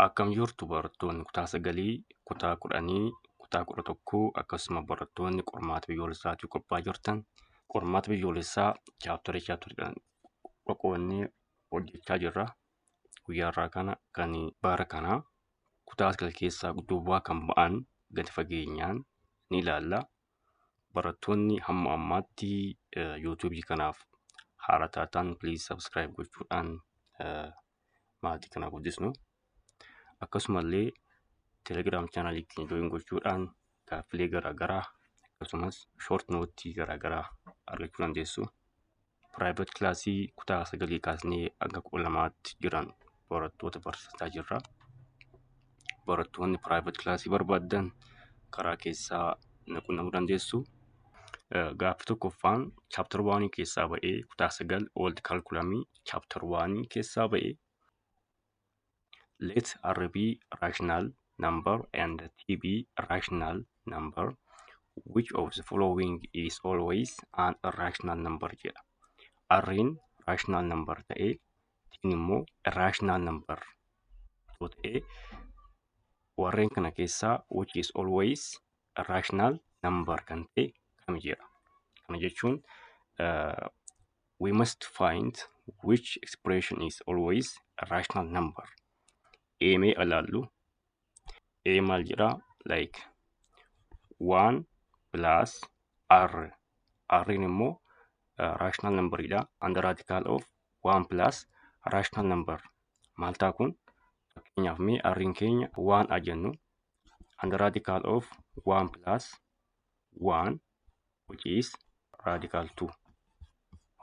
Akkam jirtu barattoonni kutaa sagalii, kutaa 10, kutaa 11, akkasuma barattoonni qormaata biyyoolessaatiif qophaa'aa jirtan, qormaata biyyoolessaa chapterii chapteriidhaan qoqqoodnee hojjechaa jirra. Guyyaa har'aa kana kan bara kanaa kutaa sagal keessaa duwwaa kan ba'an gadi fageenyaan ni ilaalla. Barattoonni hamma ammaatti YouTubeii kanaaf haaraa taatan, please subscribe gochuudhaan maatii kana guddisnu. Akkasumallee Telegram channelii keenya join gochuudhaan gaaffilee garaagaraa akkasumas short noteii garaagaraa argachuu dandeessu. Private classii kutaa sagalii kaasnee hanga 12tti jiran barattoota barsiisaa jirra. Barattoonni private classii barbaaddan karaa keessaa na qunnamuu dandeessu. Gaaffii tokkoffaan chapter oneii keessaa ba'ee, kutaa sagal old curriculumii chapter oneii keessaa ba'ee, let R be rational number and T be rational number, which of the following is always an irrational number jedha. R'n rational number ta'ee, T'n immoo irrational number yoo ta'e, warreen kana keessaa which is always irrational number kan ta'e kami jedha. Kana jechuun we must find which expression is always a rational number. A mee ilaallu. A maal jedhaa? Like 1 plus R. R'n immoo rational numberidha. And the radical of 1 plus rational number. Maal ta'a kun? Fakkeenyaaf mee R'n keenya 1 haa jennu. And the radical of 1 plus 1, which is radical 2.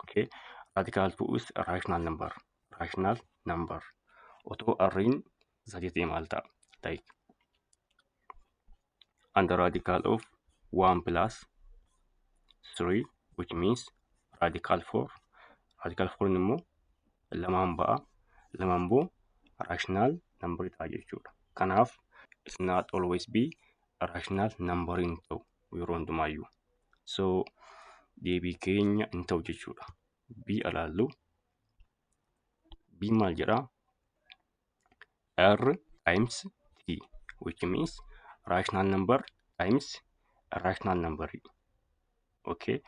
Okay. Radical 2 is a rational number. Rational number. Otoo R'n sadii ta'e maal ta'a? Like under radical of 1 plus 3, which means radical 4. Radical 4 immoo lamaan ba'a. Lamaan immoo rational number ta'a jechuudha. Kanaaf it's not always be a rational number hin ta'u yeroo hundumaayyuu. So deebii keenya hin ta'u jechuudha. B ilaallu. B maal jedhaa? R times T, which means rational number times rational number. Okay.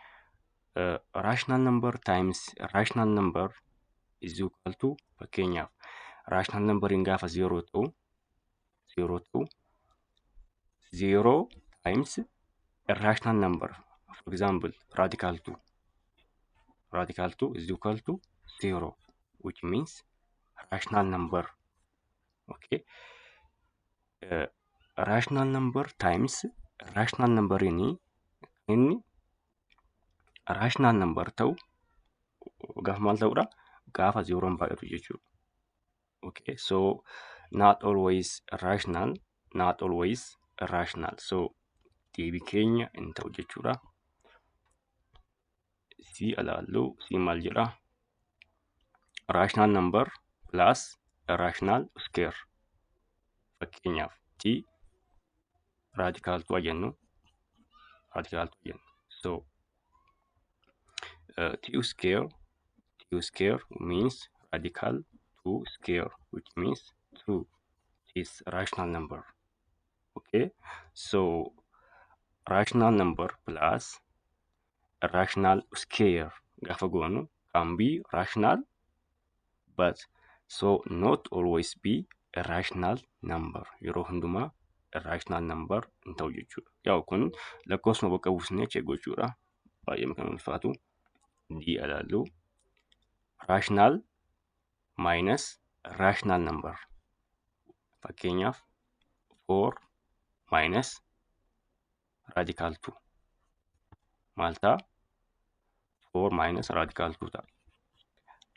Rational number times rational number is equal to, fakkeenyaaf, rational numberiin gaafa 0 ta'u, 0 ta'u, 0 times irrational number, for example radical 2, radical 2 is equal to 0, which means rational number. Okay, rational number times rational number inni rational number ta'u gaafa maal ta'udha? Gaafa zeroon baay'atu jechuudha. Okay, so not always rational, not always irrational. So deebii keenya hin ta'u jechuudha. C ilaallu. C maal jedha? Rational number plus irrational square. Fakkeenyaaf T radical 2 jennu, radical 2 jennu. So T square, T square means radical 2 square, which means 2 is rational number. Okay, so rational number plus irrational square gaafa goonu can be rational, but so not always be irrational number. Yeroo hundumaa irrational number hin ta'u jechuudha. Yaa'u kun lakkoofsuma bakka buusnee check gochuudha. Baay'ee kan ulfaatu. D ilaallu. Rational minus irrational number. Fakkeenyaaf 4 minus radical 2 maal ta'a? 4 minus radical 2 ta'a.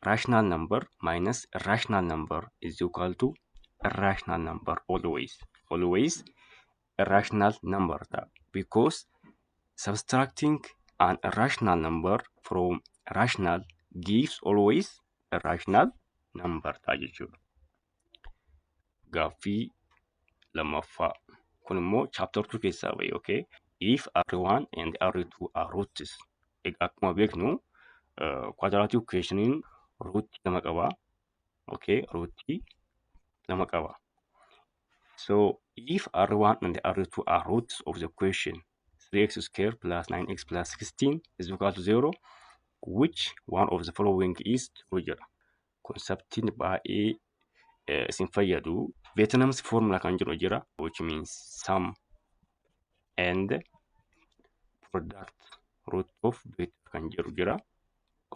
Rational number minus irrational number is equal to irrational number always. Always irrational number ta'a. Because subtracting an irrational number from rational gives always irrational number ta'a jechuudha. Gaaffii lammaffaa. Kun immoo chapter 2 keessaa bahe, okay? If R1 and R2 are roots. Egaa akkuma beeknu quadratic equationiin rootii lama qaba. Okay, rootii lama qaba. So if R1 and R2 are roots of the equation 3x square plus 9x plus 16 is equal to 0, which one of the following is true jedha. Conceptiin baay'ee isin fayyadu Vieta's formula kan jedhu jira, which means sum and product root of vector kan jedhu jira.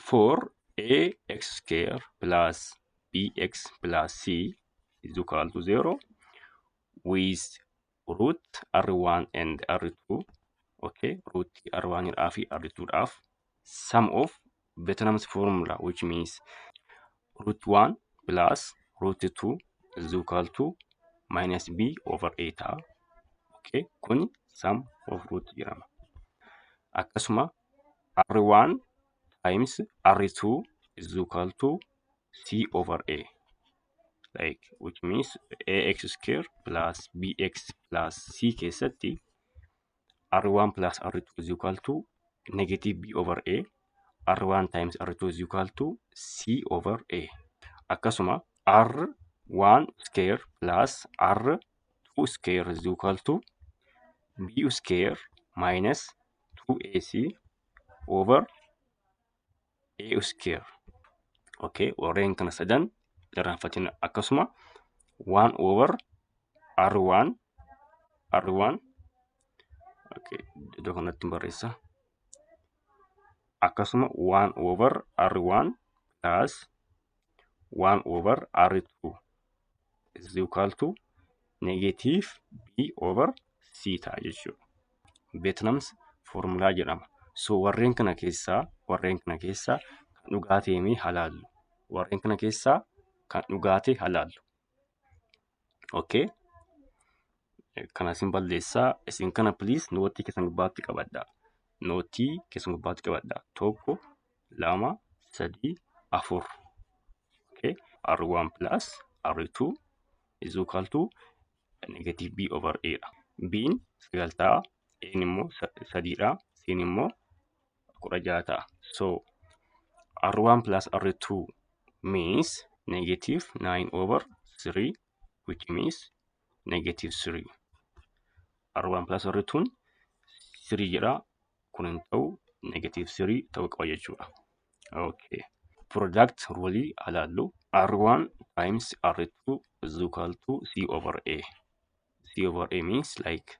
For ax square plus bx plus c is equal to 0 with root r1 and r2, okay, root r1 dhaa fi r2 dhaaf sum of Vieta's formula, which means root 1 plus root 2 is equal to minus b over a ta'a. Okay, kun sum of root jedhama. Akkasuma r1 times r2 is equal to c over a, like which means ax square plus bx plus c keessatti r1 plus r2 is equal to negative b over a, r1 times r2 is equal to c over a. Akkasuma r1 square plus r2 square is equal to b square minus 2ac over a square. Okay, warreen kana sadan irraanfatina. Akkasuma 1 over r1 r1, okay, iddoo kanatti barreessa. Akkasuma 1 over r1 plus 1 over r2 is equal to negative b over c ta'a jechuudha. Vieta's formula jedhama. So warreen kana keessaa kan dhugaa ta'e mee haa laallu. Warreen kana keessaa kan dhugaa ta'e haa laallu. Okay. Kana isin balleessaa. Isin kana please nootii keessan gubbaatti qabadhaa. Nootii keessan gubbaatti qabadhaa. Tokko, lama, sadii, afur. Okay. R1 plus R2 is equal to negative B over A dha. B'n sagal ta'a. A'n immoo sadiidha. C'n immoo 16 ta'a. So R1 plus R2 means negative 9 over 3, which means negative 3. R1 plus R2 3 jedha. Kun hin ta'u, negative 3 ta'uu qaba jechuudha. Okay. Product rule ilaallu. R1 times R2 is equal to C over A. C over A means like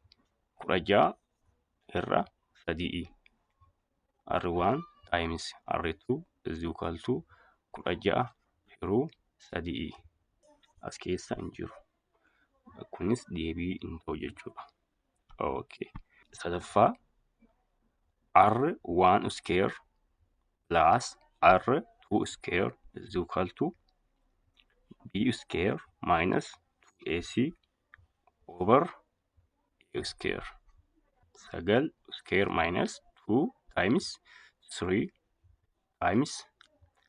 16 irra sadii. R1 times R2 is equal to 16 hiruu sadii. As keessa hin jiru. Kunis deebii hin ta'u jechuudha. Okay. Sadaffaa, R1 square plus R2 square is equal to B square minus 2AC over A square. Sagal square minus 2 times 3 times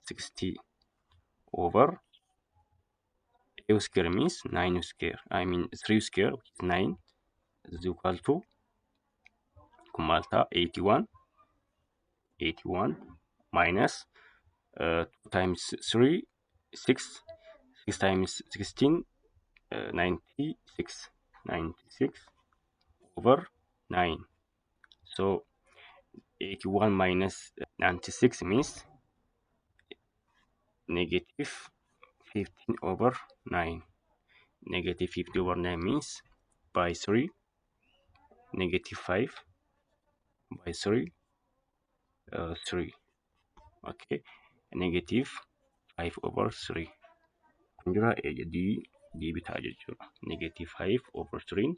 16 over A square means 9 square. I mean 3 square, which is 9, is equal to kun maal ta'a? 81, 81 minus 2 times 3, 6, 6 times 16, 96, 96 over 9. So 81 minus 96 means negative 15 over 9. Negative 15 over 9 means by 3, negative 5 by 3, 3. Okay, negative 5 over 3 kun jira. D deebii ta'a jechuudha. Negative 5 over 3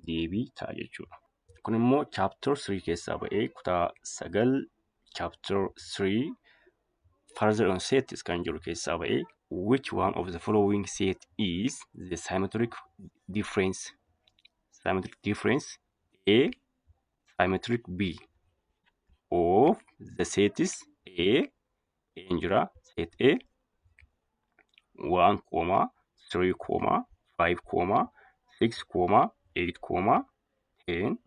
deebii ta'a jechuudha. Kun immoo chapter 3 keessaa ba'ee kutaa 9 chapter 3 further on sets kan jiru keessaa ba'ee, which one of the following set is the symmetric difference A symmetric B of the set is A? A jira, set A 1 comma 3 comma 5 comma 6 comma 8 comma 10,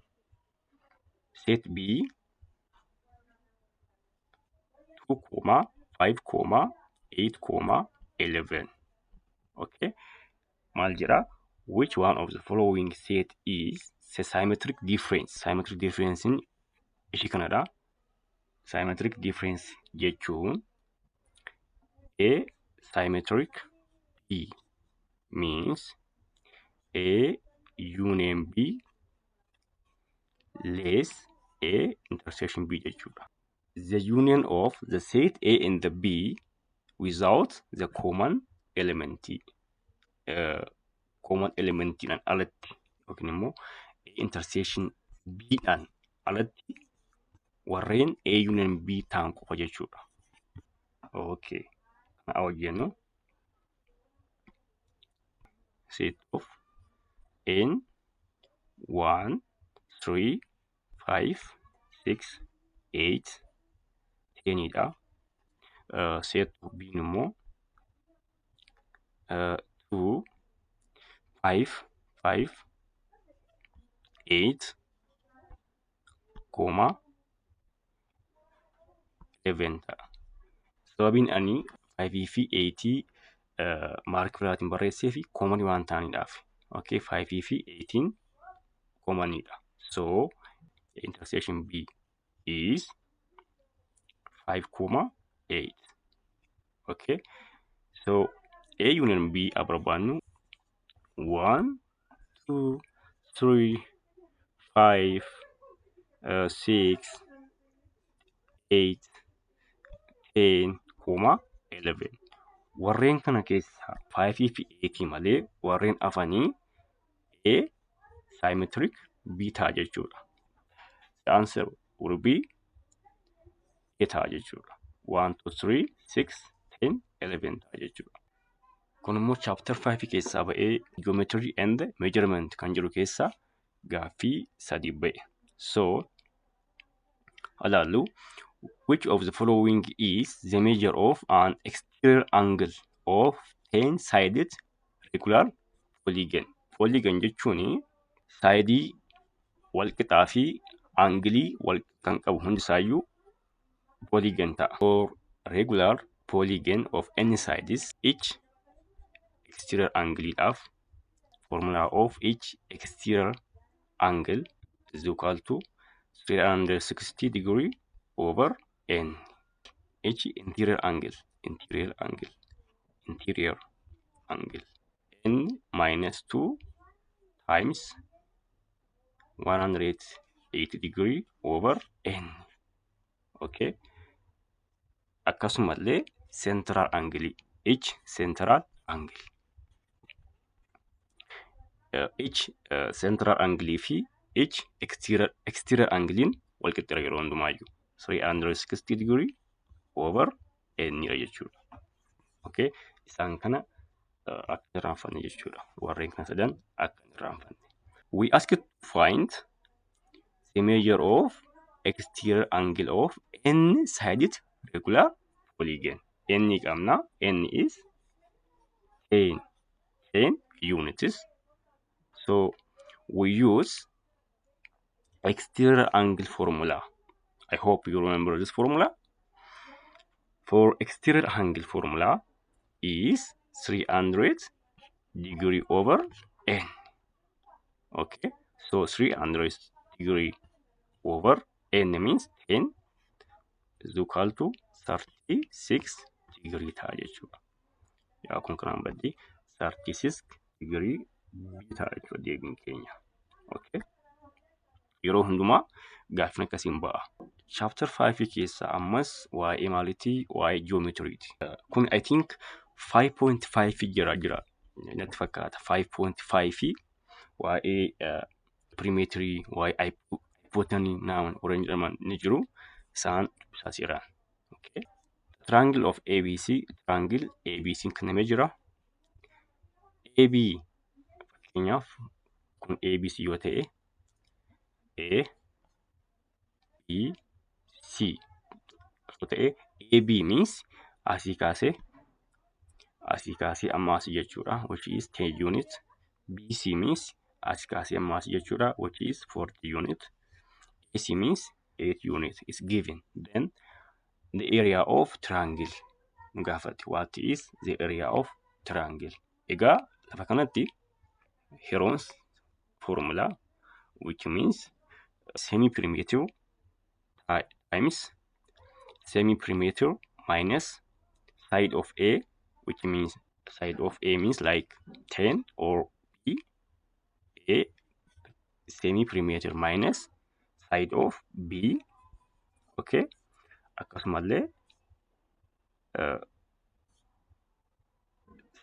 set B 2 comma 5 comma 8 comma 11. Okay, maal jedha? Which one of the following set is the symmetric difference? Symmetric difference ishii kanadha. Symmetric difference jechuun A symmetric B means A union B less A intersection B jechuudha. The union of the set A and the B without the common element. Common elementiidhaan alatti yookiin immoo A intersection B dhaan alatti warreen A union B ta'an qofa jechuudha. Okay. Kana hojjennu set of n 1 3 5 6 8 10 dha. Set of B immoo 2 5 5 8 comma 11 ta'a. Sababiin ani 5 fi 8 mark biraatiin barreessee fi common waan ta'aniidhaaf. Okay, 5 fi 8 commonidha. So intersection B is 5 comma 8. Okay, so A union B haa barbaannu 1 2 3 5 6 8 10 comma 11. Warreen kana keessaa 5 fi 8 malee warreen hafanii A symmetric B ta'a jechuudha. The answer will be A ta'a jechuudha. 1, 2, 3, 6, 10, 11 ta'a jechuudha. Kun immoo chapter 5 keessaa ba'ee geometry and measurement kan jedhu keessaa gaaffii sadi ba'e. So ilaallu, which of the following is the measure of an exterior angle of 10 sided regular polygon? Polygon jechuun side wal qixaa fi angle wal kan qabu hundisaayyuu polygon ta'a. For regular polygon of n sides, each exterior angle dhaaf formula of each exterior angle is equal to 360 degree over n. Each interior angle, interior angle, interior angle n minus 2 times 180 degree over n. Okay, akkasumallee central angle, each central angle, each central angle fi each exterior anglein wal qixxeera yeroo hundumaayyuu 360 degree over n dha jechuudha. Okay, isaan kana akka hin irraanfanne jechuudha. Warreen kana sadan akka hin irraanfanne. We ask to find the measure of exterior angle of n sided regular polygon. N qabna. N is 10, 10 units. So we use exterior angle formula. I hope you remember this formula. For exterior angle formula is 300 degree over n. Okay, so 300 degree over n means 10 is equal to 36 degree ta'a jechuudha. Yaa kun kanaan baddee 36 degree ta'a jechuudha deebiin keenya. Okay. Yeroo hundumaa gaaffiin akkasiin ba'a. Chapter 5 keessaa ammas waa'ee maaliitii? Waa'ee geometriiti. Kun I think 5.5 jira natti fakkaata. 5.5 waa'ee perimeter, waa'ee hypotenuse naaman warreen jedhaman ni jiru. Isaan dubbisaa seeraan. Okay. Triangle of ABC, triangle ABC kennamee jira. AB fakkeenyaaf kun ABC yoo ta'e, A B C yoo ta'e, AB means asii kaasee amma asii jechuudha, which is 10 unit. BC means asii kaasee amma asii jechuudha, which is 40 unit. AC means 8 unit is given. Then the area of triangle nu gaafate. What is the area of triangle? Egaa lafa kanatti Heron's formula, which means semi perimeter times semi perimeter minus side of A, which means side of A means like 10 or B, A semi perimeter minus side of B, okay? Akkasumallee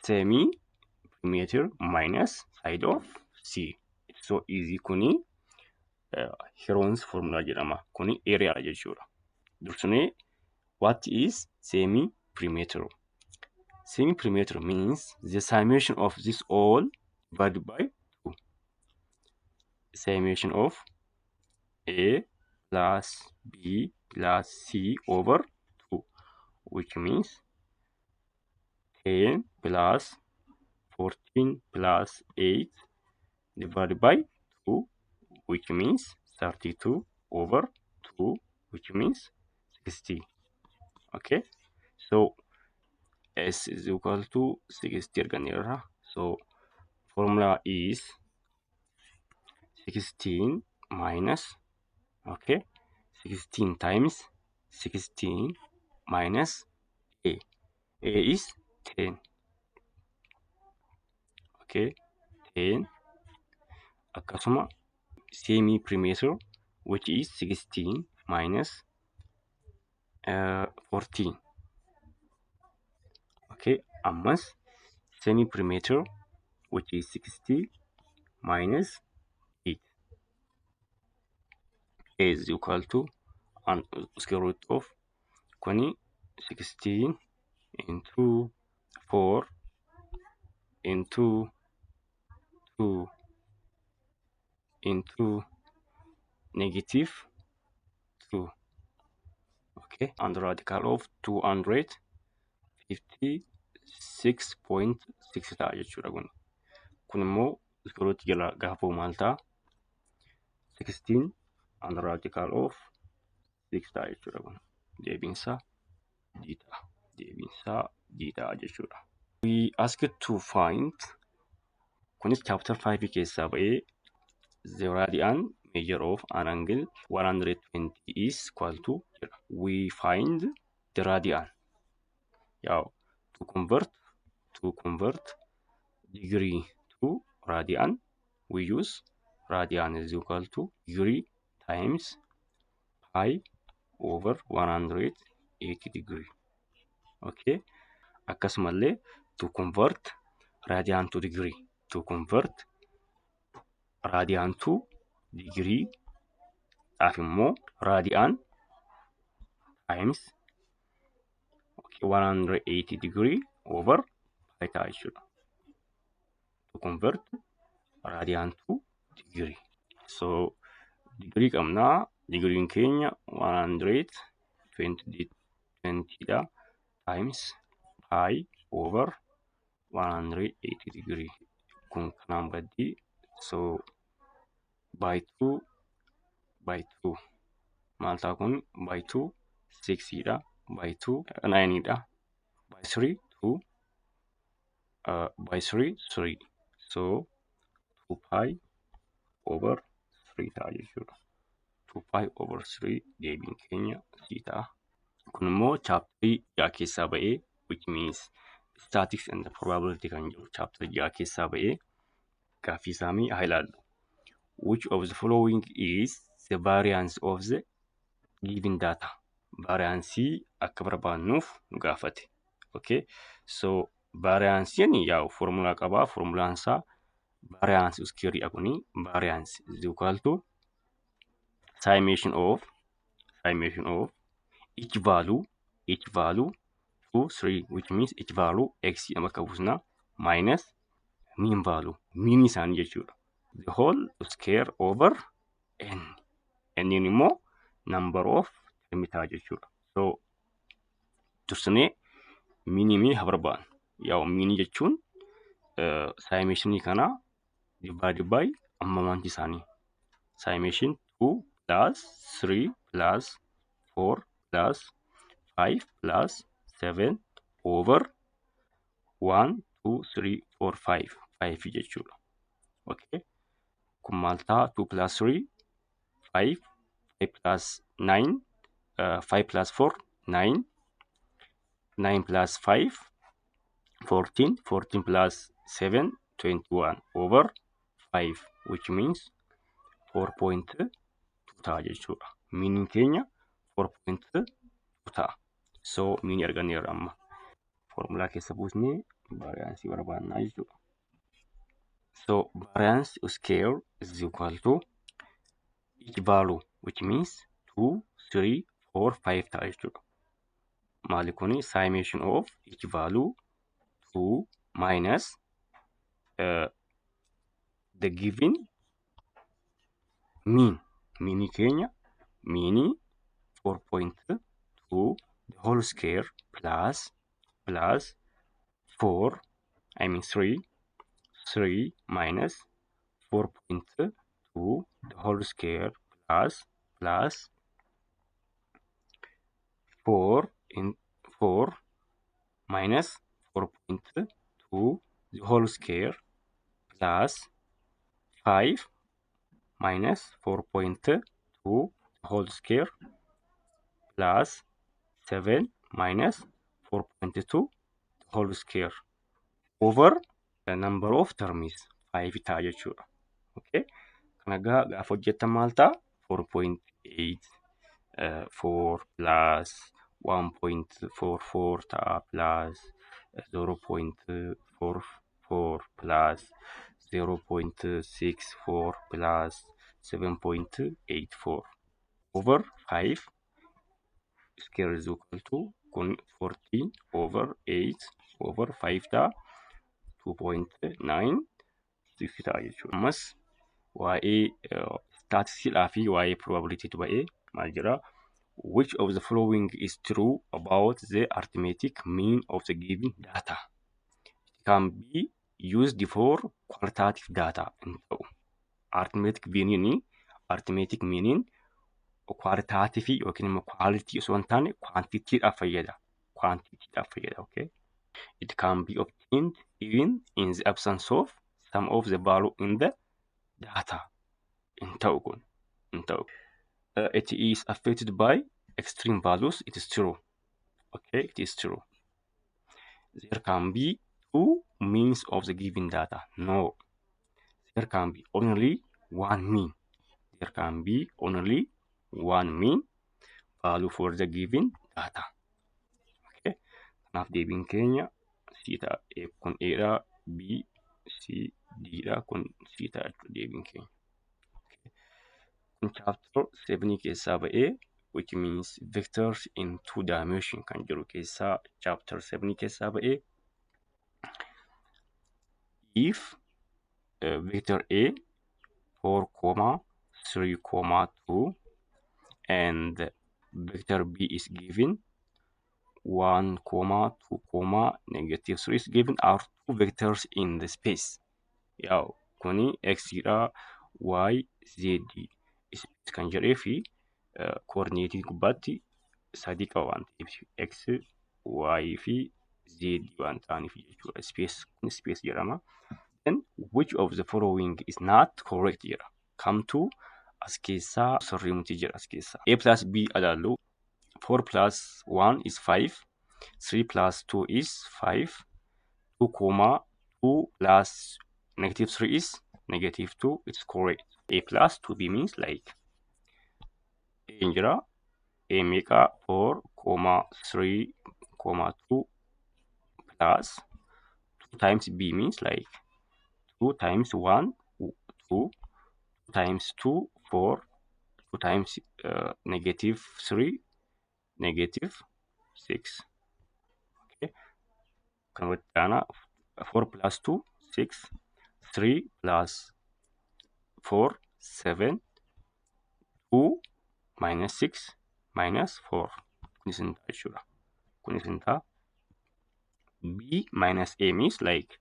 semi perimeter minus side of C. It's so easy. Kuni Heron's formula jedhama. Kuni area jechuudha. Dursinee, what is semi perimeter? Semi perimeter means the summation of this all divided by 2. Summation of A plus B plus C over 2, which means 10 plus 14 plus 8 divided by 2, which means 32 over 2, which means 60. Okay, so S is equal to 60 arganneerra. So formula is 16 minus, okay, 16 times 16 minus A. A is 10. Okay, 10. Akkasuma semi perimeter, which is 16 minus 14. Okay, ammas semi perimeter, which is 60 minus 8. A is equal to and square root of kuni 16 into 4 into 2 into negative 2, okay, and the radical of 256.6 ta'a jechuudha. Kun immoo square root jala gaafa maal ta'a? 16 and the radical of 6 ta'a jechuudha. Kun deebiinsaa D ta'a. Deebiinsaa D ta'a jechuudha. We asked to find, kunis chapter 5 keessaa ba'ee, the radian measure of an angle 120 is equal to jedha. We find the radian. Yaw, to convert degree to radian, we use radian is equal to degree times pi over 180 degree. Okay. Akkasumallee to convert radian to degree, to convert radian to degree dhaaf immoo radian times, okay, 180 degree over pi ta'a jechuudha. To convert radian to degree. So degree qabnaa, digriin keenya 120 dha, times pi over 180 degree. Kun kanaan baddii, so by 2 by 2 maal ta'a? Kun by 2 6 dha, by 2 9 dha, by 3 2, by 3 3, so 2 pi over 3 ta'a jechuudha. 2 pi over 3 deebiin keenya C ta'a. Kun immoo chapterii ja'a keessaa ba'ee, which means statistics and probability kan jedhu chapterii ja'a keessaa ba'ee gaaffii isaanii haa ilaallu. Which of the following is the variance of the given data? Variance akka barbaannuuf nu gaafate. Okay, so variance yaa'u formulaa qabaa. Formulaan isaa variance square dha. Kuni variance is equal to summation of each value 2 3, which means each value x bakka buusna, minus mean value, mean isaanii jechuudha. The whole square over n. N immoo number of term ta'a jechuudha. So dursinee meanii haa barbaannu. Yaa'u, meanii jechuun summationii kana divided by amma wanti isaanii. Summation 2 plus 3 plus 4 plus 5 plus 7 over 1 2 3 4 5 5 jechuudha. Okay. Kun maal ta'a? 2 plus 3, 5, 5 plus 9, 5 plus 4, 9, 9 plus 5, 14, 14 plus 7, 21 over 5, which means 4.2 ta'a jechuudha. Meaniin keenya 4.2 ta'a. So meanii arganneerra amma. Formulaa keessa buusnee varianceii barbaannaa jechuudha. So variance square is equal to each value, which means 2, 3, 4, 5 ta'a jechuudha. Maali kuni? Summation of each value 2 minus the given mean. Meanii keenya, meanii 4.2 the whole square plus 4, I mean 3, 3 minus 4.2 the whole square plus 4 in 4 minus 4.2 the whole square plus 5 minus 4.2 the whole square plus 7 minus 4.2 the whole square over the number of terms 5 ta'a jechuudha. Okay. Kana gaafa hojjettan maal ta'a? 4.8 4 plus 1.44 ta'a, plus 0.44 plus 0.64 plus 7.84 over 5 square is equal to kun 14 over 8 over 5 ta'a, 2.96 ta'a jechuudha. Ammas waa'ee statisticsiidhaa fi waa'ee probabilitytu ba'ee maal jedhaa? Which of the following is true about the arithmetic mean of the given data? It can be used for qualitative data hin ta'u. Arithmetic meaniin qualitative yookiin immoo quality osoo hin taane quantitydhaaf fayyada. Quantitydhaaf fayyada. Okay? It can be obtained even in the absence of some of the value in the data. Hin ta'u kun. Hin ta'u. It is affected by extreme values. It is true. Okay, it is true. There can be two means of the given data. No. There can be only one mean. There can be only one mean value for the given data. Okay. Kanaaf deebiin keenya C ta'a. Kun A dha, B, C, D dha. Kun C ta'a jechuudha deebiin keenya. Kun chapter 7 keessaa ba'ee, which means vectors in two dimension kan jedhu keessaa, chapter 7 keessaa ba'ee, if vector A 4 comma 3 comma 2 and vector B is given 1 comma 2 comma negative 3 is given are two vectors in the space. Yaa'u kuni x dha, y, z space kan jedhee fi coordinateii gubbaatti sadii qaba waan ta'eef, x, y fi z waan ta'aniif jechuudha. Space kun space jedhama. Then which of the following is not correct jedha. Kamtu as keessaa sirrii miti jedha as keessaa. A plus B ilaallu. 4 plus 1 is 5. 3 plus 2 is 5. 2 comma 2 plus negative 3 is negative 2. It's correct. A plus 2B means like A jira. A meeqa? 4 comma 3 comma 2 plus 2 times B means like 2 times 1, 2, 2 times 2, 4, 2 times negative 3, negative 6. Okay. Kan walitti aanaa 4 plus 2, 6, 3 plus 4, 7, 2 minus 6 minus 4. Kunis hin ta'a jechuudha. Kunis hin ta'a. B minus A means like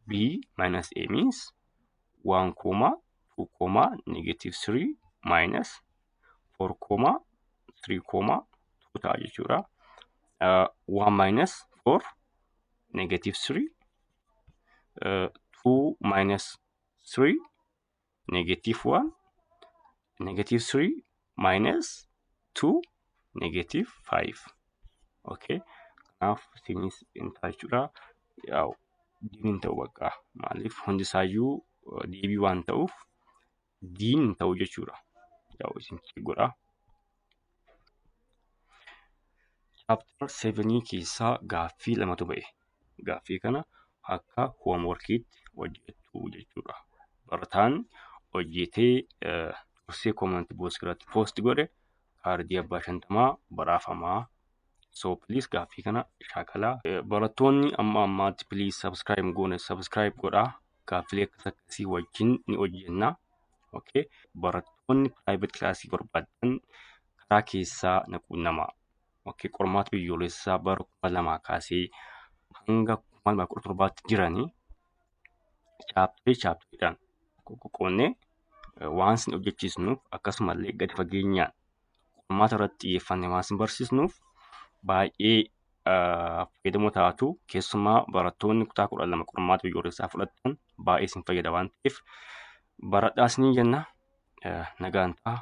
B minus A means 1 comma 2 comma negative 3 minus 4 comma 3 comma 2 ta'a jechuudha. 1 minus 4, negative 3, 2 minus 3, negative 1, negative 3, minus 2, negative 5. Okay. Kanaaf isinis hin ta'a jechuudha. Yaa'u diin hin ta'u bakka. Maaliif hundi isaayyuu deebii waan ta'uuf diin hin ta'u jechuudha. Yaa'u isin godha. Chapter 7 keessaa gaaffii lamatu ba'e. Gaaffii kana akka homeworkiitti hojjettu jechuudha. Barataan hojjetee dursee comment box irratti post godhe kaardii abbaa 50 badhaafamaa. So please gaaffii kana shaakalaa. Barattoonni amma ammaatti please subscribe goone subscribe godhaa. Gaaffilee akkas akkasii wajjin ni hojjenna. Okay. Barattoonni private classii barbaadan karaa keessaa na quunnamaa. Okay. Qormaata biyyoolessaa bara 2000 kaasee hanga 2017tti jiranii chapterii chapteriidhaan qoqqoonnee waan isin hojjechiisnuuf, akkasumallee gadi fageenyaan qormaata irratti xiyyeeffannee waan isin barsiisnuuf baay'ee fayyadamoo taatu. Keessumaa barattoonni kutaa 12 qormaata biyyoolessaa fudhatan baay'ee isin fayyada waan ta'eef baradhaa isiniin jenna. Nagaan ta'a.